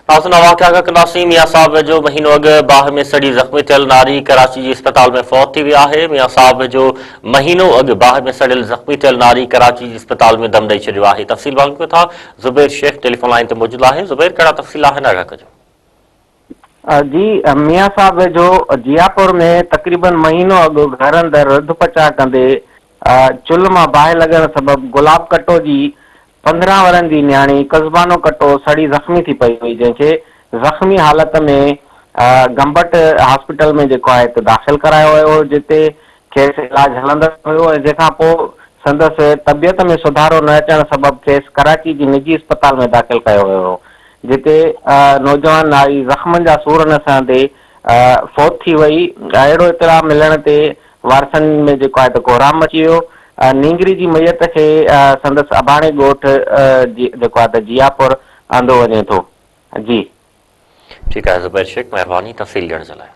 ناظرين اوهان کي آگاهه ڪنداسين ميان صاحب جو مهينو اڳ باهه ۾ سڙي زخمي ٿيل ناري ڪراچي جي اسپتال ۾ فوت ٿي وئي آهي ميان صاحب جو مهينو اڳ باهه ۾ سڙيل زخمي ٿيل ناري ڪراچي جي اسپتال ۾ دم ڏئي ڇڏيو آهي تفصيل معلوم ڪيون ٿا زبير شيخ ٽيليفون لائين تي موجود آهي زبير ڪهڙا تفصيل آهن آگاهه ڪجو. جي ميان صاحب جو جياپور ۾ تقريبن مهينو اڳ گهر اندر رڌ پچاء ڪندي چلهه مان باهه لڳڻ سبب گلاب ڪٽو جي 15 ورهين جي نياڻي قزبانو ڪٽو سڙي زخمي ٿي پئي هئي جنهن کي زخمي حالت ۾ گمبٽ هاسپيٽل ۾ جيڪو آهي ته داخل ڪرايو ويو هو جتي کيس علاج هلندڙ هيو ۽ جنهن کان پوء سندس طبيعت ۾ سڌارو نه اچڻ سبب کيس ڪراچي جي نجي اسپتال ۾ داخل ڪيو ويو هو جتي نوجوان ناري زخمن جا سور نه سهندي فوت ٿي وئي اهڙو اطلاع ملڻ تي وارثن ۾ جيڪو آهي ته ڪهرام مچي ويو. نينگري جي ميت کي سندس اباڻي ڳوٺ جيڪو آهي ته جياپور آندو وڃي ٿو. جي. ٺيڪ آهي زبير شيخ مهرباني تفصيل ڏيڻ جي لاء.